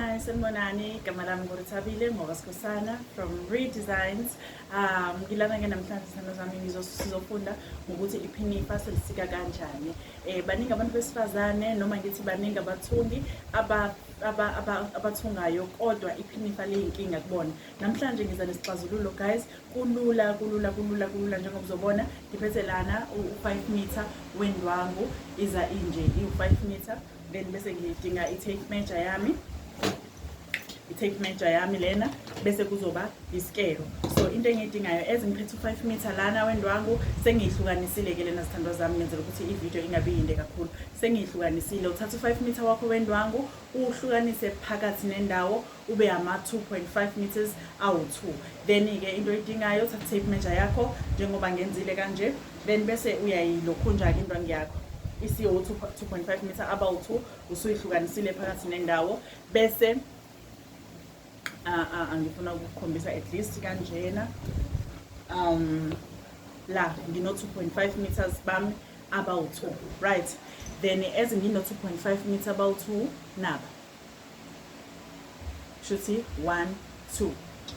Hi, sanibonani. Igama lami nguRithabile ngokaSikhosana from Redesigns. Ngilana ke namhlanje, sithando sami, sizofunda ngokuthi iphinifa selisika kanjani. Baningi abantu besifazane, noma ngithi baningi abathungi abathungayo, kodwa iphinifa liyinkinga kubona. Namhlanje ngiza nesixazululo, guys. Kulula, kulula, kulula, kulula njengoba uzobona. Ngiphethe lana u-5 meter wendwangu, iza inje, iwu-5 meter. Then bese ngidinga i-tape measure yami, i-tape measure yami lena, bese kuzoba isikelo. So into engiyidingayo, as ngiphethe u-5 meter lana wendwangu, sengiyihlukanisile-ke lena, zithandwa zami, ngenzela ukuthi ividiyo ingabi yinde kakhulu. Sengiyihlukanisile. Uthatha u-5 meter wakho wendwangu, uwuhlukanise phakathi nendawo, ube ama-2.5 meters awu-2. Then-ke into oyidingayo, uthatha tape measure yakho njengoba ngenzile kanje, then bese uyayilokhunja-ke indwangu yakho isiyo 2.5 meter abawu-2, usuyihlukanisile phakathi nendawo. Bese angifuna ukukhombisa at least kanjena. La ngino 2.5 meters bami abawu-2, right? Then as ngino 2.5 meter abawu-2 naba, shuthi 1 2,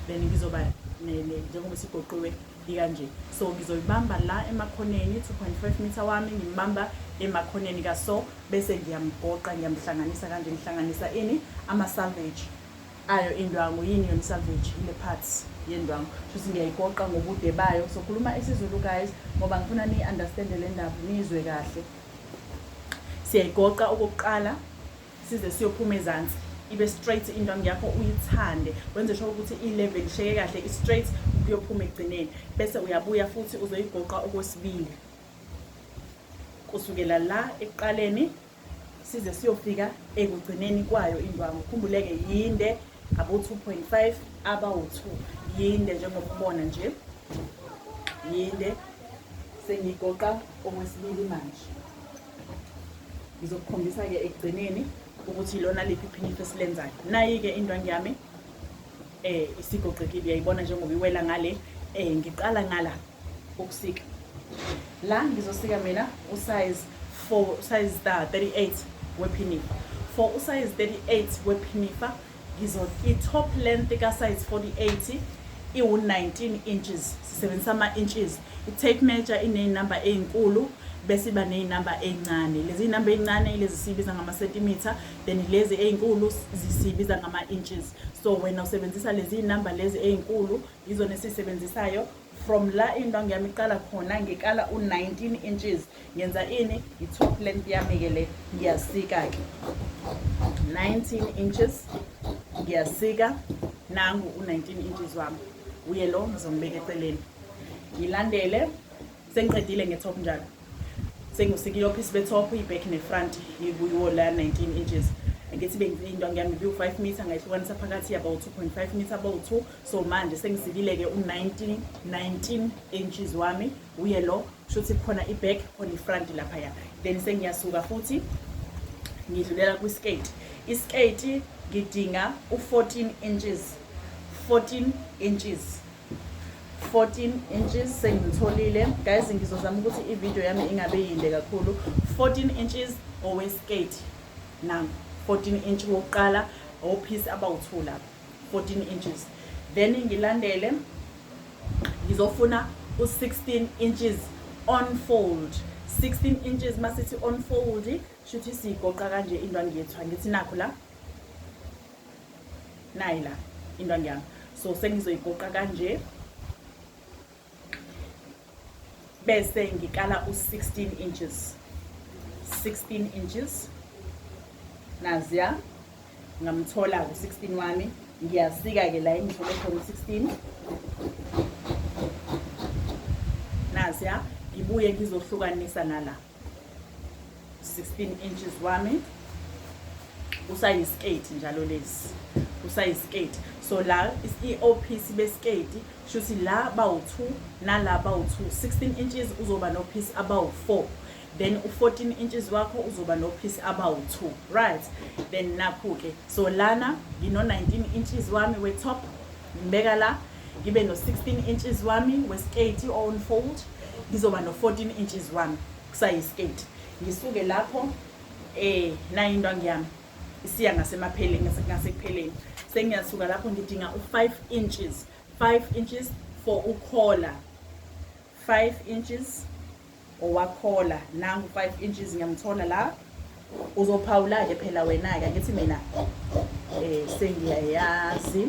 then ngizoba njengoba sigoqiwe ikanje. So ngizoyibamba la emakhoneni, 2.5 meter wami ngimbamba emakhoneni kaso, bese ngiyamgoqa, ngiyamhlanganisa kanje. Ngihlanganisa ini? Ama-selvage ayo indwangu. Yini yona i-selvage? Ile parts yendwangu. Shuthi ngiyayigoqa ngobude bayo. So khuluma isiZulu, guys, ngoba ngifuna niyi-understande le ndaba, niyizwe kahle. Siyayigoqa okokuqala size siyophuma ezansi, ibe straight indwangu yakho, uyithande, wenze sure ukuthi i-level isheke kahle, i-straight ukuyophuma ekugcineni. Bese uyabuya futhi uzoyigoqa okwesibili, kusukela la ekuqaleni size siyofika ekugcineni kwayo indwangu. Khumbuleke, yinde abo 2.5 abawu-2, yinde njengoba ubona nje, yinde. Sengigoqa okwesibili manje. Ngizokukhombisa-ke ekugcineni ukuthi ilona liphi iphinifa esilenzayo. Nayi-ke indwangu yami, isigoqekile, uyayibona njengoba iwela ngale. Ngiqala ngala ukusika. La ngizosika mina usize 4, size 38 wephinifa. For usize 38 wephinifa, ngizo i-top length ka-size 48 iwu-19 inches. Sisebenzisa ama-inches. I-tape measure iney'namba ey'nkulu, bese iba ney'namba ey'ncane. Lezi y'namba ey'ncane ilezi siyibiza ngama-centimeter, then lezi ey'nkulu siyibiza ngama-inches. So wena usebenzisa lezi y'namba lezi ey'nkulu, yizona esiyisebenzisayo. From la indwangu yami iqala khona, ngikala u-19 inches. Ngenza ini? I-top length yami-ke le. Ngiyasika-ke 19 inches, ngiyasika. Nangu u-19 inches wami, uye lo, ngizombeka eceleni. Ngilandele, sengiqedile nge-top njalo, sengisikile opiece be-top, i-back ne-front, ikuyiwo la 19 inches. Ngithi indwangu yami ibiwu-5 meter, ngayihlukanisa phakathi yaba u-2.5 meter abawu-2. So manje sengisikile-ke u-19 19 inches wami, uye lo. Kusho ukuthi khona i-back, khona i-front laphaya. Then sengiyasuka futhi ngidlulela kwi-skirt. I-skirt ngidinga u-14 inches, 14 inches, 14 inches. Sengitholile, guys. Ngizozama ukuthi ivideo yami ingabe yinde kakhulu. 14 inches owe-skirt, nangu 14 inch wokuqala, opiece abawu-2 lapha, 14 inches. Then ngilandele, ngizofuna u-16 inches on fold. 16 inches, masithi on fold, shuthi siyigoqa kanje indwangu yethu. Angithi nakho la, nayi la indwangu yami. So sengizoyigoqa kanje, bese ngikala u-16 inches, 16 inches naziya. Ngamthola u-16 wami, ngiyasika-ke la engithole khona u-16, naziya. Ngibuye ngizohlukanisa nala 16 inches wami, usayiskate njalo, lezi usayiskate. So la i-opiece beskirt, shuthi la bawu-2, nala bawu-2. 16 inches uzoba no-piece abawu-4, then u-14 inches wakho uzoba no-piece abawu-2, right? Then nakhu-ke, so lana ngino-19 inches wami we-top, ngibeka la, ngibe no-16 inches wami weskirt on fold, ngizoba no-14 inches wami kusayiskirt. Ngisuke lapho, nayi indwangu yami. Isiya ngasemapheleni, ngasekupheleni. Sengiyasuka lapho, ngidinga u-5 inches, 5 inches for ukhola, 5 inches owakhola. Nangu 5 inches, ngiyamthola la. Uzophawula-ke phela wena-ke, angithi mina sengiyayazi.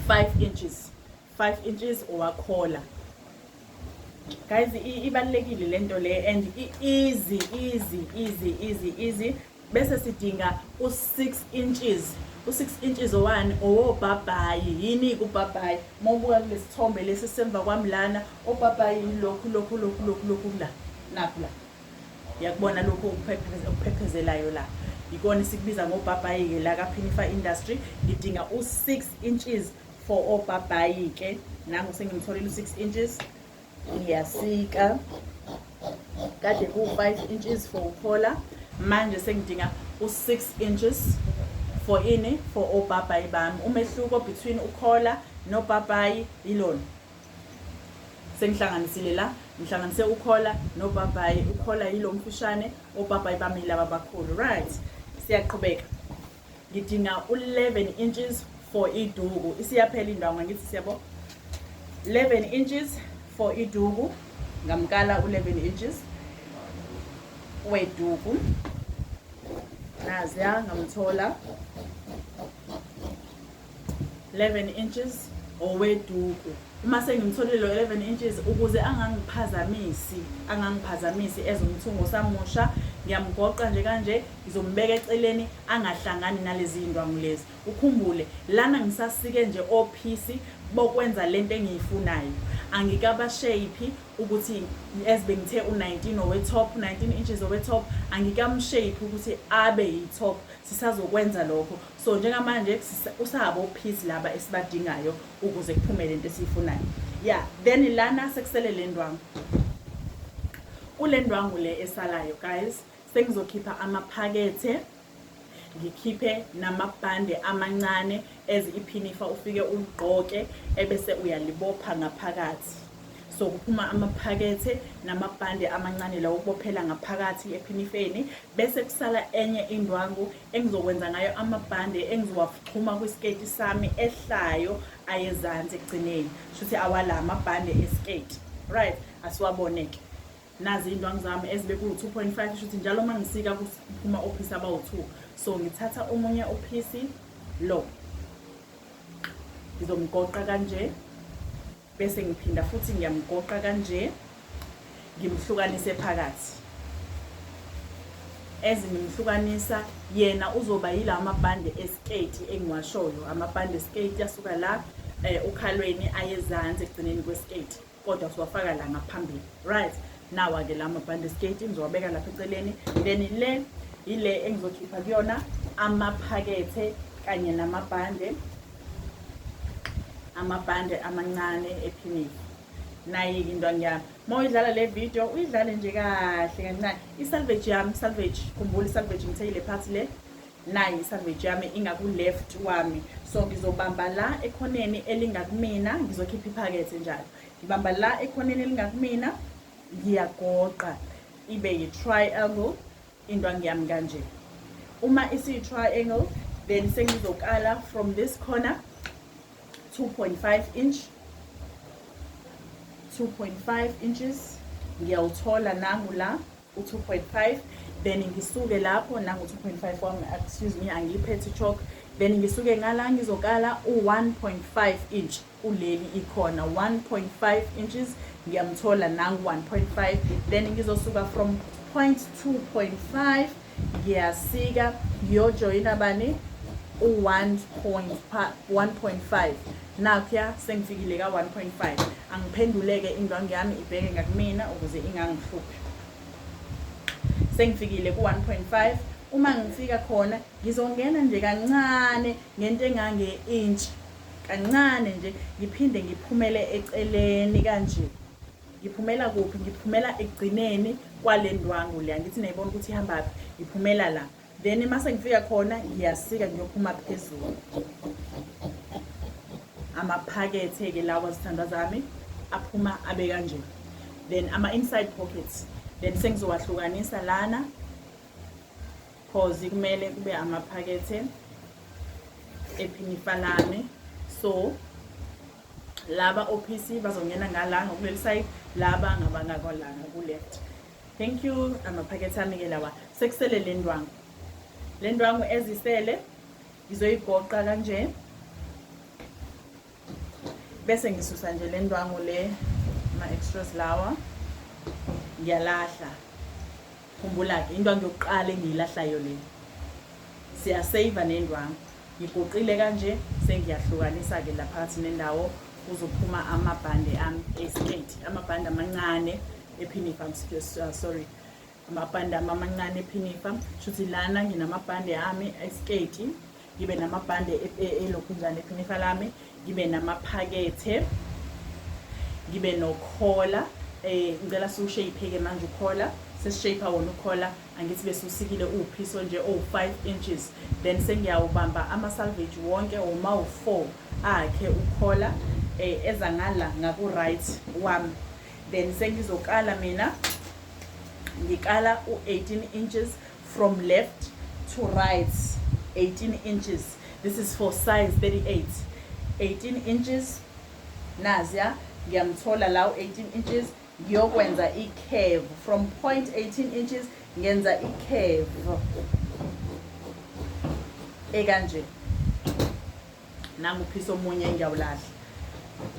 5 inches, 5 inches owakhola. Guys, ibalulekile lento le and easy, easy, easy, easy, easy. Bese sidinga u-6 inches. U-6 inches owani? Owobhabhayi. Yini ubhabhayi? Uma ubuka kulesithombe lesi semva kwami lana, obhabhayi lokhu, lokhu, lokhu, lokhu, lokhu la, nakhu la, yakubona lokhu okuphephezelayo la, ikona esikubiza ngobhabhayi-ke la kaPhinifa Industry. Ngidinga u-6 inches for obhabhayi-ke. Nangu sengimtholile u-6 inches, ngiyasika. Kade ku-5 inches for ukhola, manje sengidinga u-6 inches for ini? For obhabhayi bami. Umehluko between ukhola nobhabhayi ilona. Sengihlanganisile la, ngihlanganise ukhola nobhabhayi. Ukhola yilo mfushane, obhabhayi bami yilaba abakhulu. Right, siyaqhubeka. Ngidinga u-11 inches for iduku. Isiyaphela indwangu, angithi siyabo? 11 inches for iduku, ngamkala u-11 inches weduku. Naziya, ngamthola 11 inches oweduku. Uma sengimtholile lo 11 inches, ukuze angangiphazamisi ezomthungo samusha, ngiyamgoqa nje kanje, ngizombeka eceleni angahlangani nalezi ndwangu lezi. Ukhumbule lana ngisasike nje ophisi bokwenza lento engiyifunayo, angikabashape ukuthi as bengithe u-19 owe-top, 19 inches owe-top, angikamshape ukuthi abe yi-top. Sisazokwenza lokho. So njengamanje usabo ophisi laba esibadingayo ukuze kuphume lento esiyifunayo. Yeah, then lana sekusele le ndwangu. Kule ndwangu le esalayo, guys, sengizokhipha amaphakethe, ngikhiphe namabhande amancane as iphinifa ufike uligqoke ebese uyalibopha ngaphakathi. So kuphuma amaphakethe namabhande amancane lawo okubophela ngaphakathi ephinifeni, bese kusala enye indwangu engizokwenza ngayo amabhande engizowaxhuma kwisiketi sami ehlayo ayezansi ekugcineni, shuthi awala amabhande esiketi. Right, asiwabone-ke. Nazi iy'ndwangu zami ezibe ku-2.5, shuthi njalo uma ngisika kuphuma ophisi abawu-2. So ngithatha omunye uphisi lo, ngizomgoqa kanje, bese ngiphinda futhi ngiyamgoqa kanje, ngimhlukanise phakathi. As ngimhlukanisa, yena uzoba yila amabhande esiketi engiwashoyo, amabhande esiketi asuka la ukhalweni ayezansi ekugcineni kwesiketi, kodwa siwafaka la ngaphambili. Right, nawa-ke la mabhande esiketi, ngizowabeka lapha eceleni. Then le ile engizokhipha kuyona amaphakethe kanye namabhande, amabhande amancane ephinifa. Nayi-ke indwangu yami. Uma uyidlala le video, uyidlale nje kahle kancane. I-selvage yami, selvage, khumbula i-selvage ngithe ile part le. Nayi i-selvage yami ingaku-left wami, so ngizobamba la ekhoneni elingakumina, ngizokhipha iphakethe njalo. Ngibamba la ekhoneni elingakumina, ngiyagoqa ibe yi-triangle indwangu yami kanje. Uma isiyi-triangle, then sengizokala from this corner 2.5 inch, 2.5 inches ngiyawuthola, nangu la u-2.5. Then ngisuke lapho, nangu 2.5 wami, excuse me, angiyiphethe chalk. Then ngisuke ngala, ngizokala u-1.5 inch kuleli ikhona, 1.5 inches ngiyamthola, nangu 1.5. Then ngizosuka from point 2.5, ngiyasika ngiyojoyina bani? U-1.5. Nakhuya sengifikile ka-1.5. Angiphenduleke indwangu yami ibheke ngakumina ukuze ingangihluphi. Sengifikile ku-1.5. Uma ngifika khona, ngizongena nje kancane ngento engange-inch, kancane nje, ngiphinde ngiphumele eceleni kanje. Ngiphumela kuphi? Ngiphumela ekugcineni kwale ndwangu le, angithi nayibona ukuthi ihambaphi? Ngiphumela la. Then mase ngifika khona, ngiyasika ngiyophuma phezulu. Amaphakethe-ke lawa, zithandwa zami, aphuma abe kanje. Then ama-inside pockets, then sengizowahlukanisa lana. cause kumele kube amaphakethe ephinifa lami. So laba o-piece bazongena ngala ngakuleli side, laba ngabangakwala ngaku-left. Thank you. Amaphakethe ami-ke lawa. Sekusele le ndwangu. Le ndwangu ezisele ngizoyigoqa kanje, bese ngisusa nje le ndwangu le, ama-extras lawa ngiyalahla. Khumbula-ke, indwangu yokuqala engiyilahlayo le, siyaseva nendwangu. Ngigoqile kanje, sengiyahlukanisa-ke la phakathi nendawo, kuzophuma amabhande ami esiketi, amabhande amancane ephinifa. Sorry, amabhande ami amancane ephinifa. Shuthi lana nginamabhande ami esiketi, ngibe namabhande elokhunjana ephinifa lami, ngibe namaphakethe, ngibe nokhola. Ngicela siwushape-ke manje ukhola. Sesishape wona ukhola, angithi bese usikile uwuphiso nje owu-5 inches. Then sengiyawubamba ama-selvage wonke uma u-4 akhe ukhola, eza ngala ngaku-right wami. Then sengizokala mina, ngikala u-18 inches from left to right, 18 inches. This is for size 38, 18 inches. Naziya, ngiyamthola la u-18 inches. Ngiyokwenza i-curve from point 18 inches, ngenza i-curve ekanje. Nangu uphisa omunye ngiyawulahla.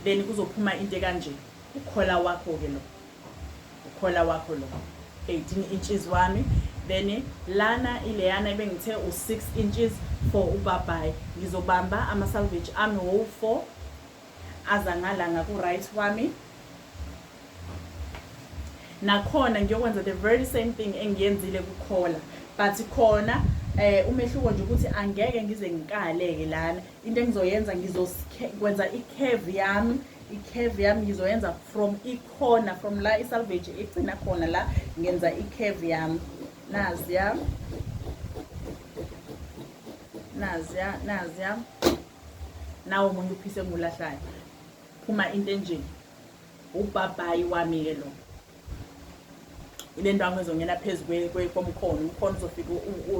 Then kuzophuma into ekanje, ukhola wakho-ke lo, ukhola wakho lo, 18 inches wami. Then lana ileyana ebengithe u-6 inches for ubabhayi. Ngizobamba ama-selvage ami wowu-4 aza ngala ngaku-right wami. Nakhona ngiyokwenza the very same thing engiyenzile kukhola, but khona umehluko nje ukuthi angeke ngize ngikale-ke lana. Into engizoyenza, ngizokwenza i-curve yami. I-curve yami ngizoyenza from i-corner, from la i-selvage igcina khona la, ngenza i-curve yami. Naziya, naziya, naziya. Nawo omunye uphise engulahlayo, phuma into enje, ubhabhayi wami-ke lo. Ile ndwangu ezongena phezu komkhono. Umkhono uzofika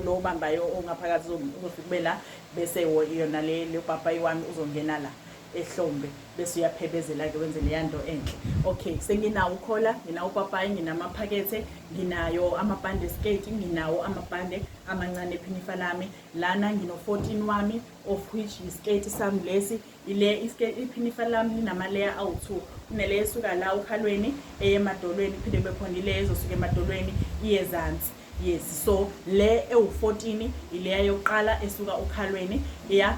lo obambayo ongaphakathi uzofika ube la, bese yona le bhabhayi wami uzongena la ehlombe, bese uyaphebezela-ke, wenze leya nto enhle. Okay, senginawo ukhola, nginawo upapayi, nginamaphakethe, nginayo amabhande esiketi, nginawo amabhande amancane ephinifa lami. Lana ngino-14 wami, of which isiketi sami lesi. Ile iphinifa lami linama-layer awu-2. Kunele esuka la ukhalweni eye emadolweni, kuphinde kube khona ile ezosuka emadolweni iye ezansi. Yes, so le ewu-14 ileya yokuqala esuka ukhalweni iya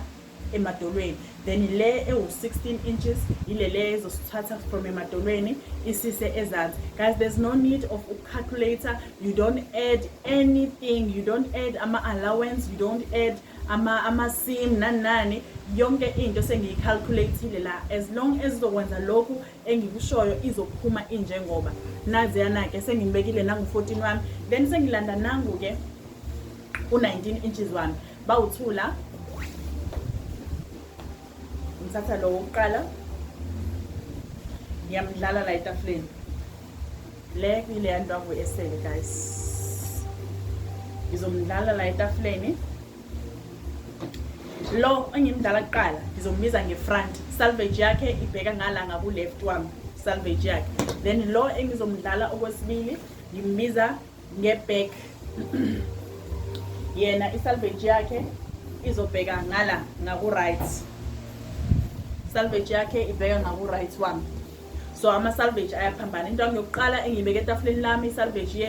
emadolweni. Then le ewu-16 inches ile le ezosithatha from emadolweni isise ezansi. Guys, there's no need of calculator. You don't add anything, you don't add ama-allowance, you don't add ama-seam, nani nani. Yonke into sengiyicalculatile la. As long as izokwenza lokhu engikushoyo, izophuma injengoba naziyana-ke. Sengibekile nangu-14 wami. Then sengilanda nangu-ke u-19 inches wami, bawu-2 la. Ngithatha lo wokuqala, ngiyamdlala la etafuleni. Le kuyileya ndwangu esele, guys. Ngizomdlala la etafuleni. Lo engimdlala kuqala ngizombiza nge-front. Selvage yakhe ibheka ngala ngaku-left wami, selvage yakhe. Then lo engizomdlala okwesibili ngimbiza nge-back. Yena i-selvage yakhe izobheka ngala ngaku-right, selvage yakhe ibheka ngaku-right wami. So ama-selvage ayaphambana. Into yokuqala engiyibeke etafuleni lami, i-selvage iye